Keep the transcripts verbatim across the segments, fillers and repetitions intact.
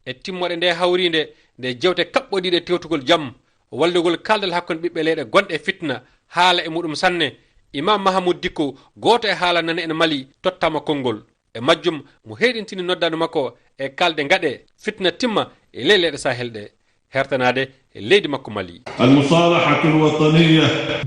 E timmoode nde hawriinde nde jewte kaɓɓodiiɗe tewtugol jam, wallugol kaaldal hakkunde ɓiɓɓe leyɗe gonɗe e fitna, haala e muɗum sanne. Imam Mahamoud Dikko, gooto e haala nane en Mali, tottama konngol. E majjum, mo heyɗintini noddaandu makko e kaalde ngaɗe fitna timma e ley leyɗe Sahel ɗe, hertanaade e leydi makko Mali. المصالحة الوطنية.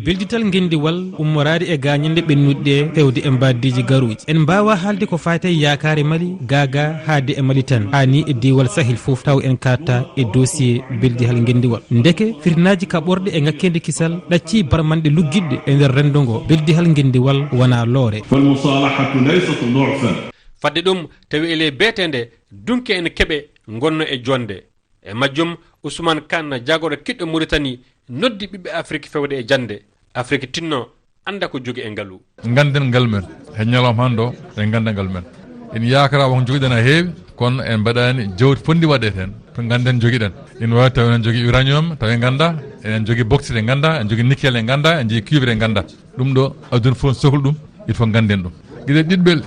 Beldital ngenndiwal ummoraade e gaañinde ɓennuɗe ɗe fewde e mbaadiiji garuuji. En mbaawaa haalde ko faati e yaakaare Mali gaagaa haade e Mali tan, haa ni e diiwal Sahel fof, taw en kaatta e dossier beldital ngenndiwal. Ndeke, fitinaaji kaɓorɗe e ŋakkeende kisal ɗaccii barmanɗe luggiɗɗe e nder renndo ngo. Beldital ngenndiwal wonaa loore. فالمصالحة ليست ضعفا. Fadde ɗum, tawi e ley beetende, dunke ene keɓe, ngonno e joɗnde. E majjum, Ousmane Kane, jaagorɗo kiɗɗo Mauritanie, noddi ɓiɓɓe Afrik fewde e jannde. Afrik tinno, annda ko jogi e ngalu. Ngannden ngalu men, he ñalawma hannde o, en ngannda ngalu men. En yaakara won jogiɗen a heewi, kono en mbaɗaani jawdi fotndi waɗeede heen. Ko ngannden jogiɗen. Ina waawi tawi enen jogii uranium, tawi en ngannda, enen jogii bauxite en ngannda, en jogii nickel en ngannda, en jogii cuivre en ngannda. Ɗum ɗo, aduna fof ne sokla ɗum, il faut ngannden ɗum. Gila ɗiɗɓel,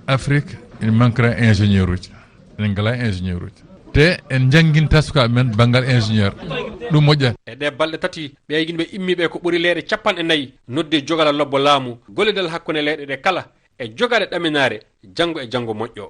Afrik ene manquera ingénieur uji. Enen ngalaa ingénieur uji. Te en njanngintaa sukaaɓe men banngal ingénieur. Ɗum moƴƴaani. E ɗee balɗe tati, ɓe yimɓe immiiɓe ko ɓuri leyɗe capanɗe nayi noddi jogala lobbo laamu, gollidal hakkunde leyɗe ɗe kala, e jogaade ɗaminaare janngo e janngo moƴƴo.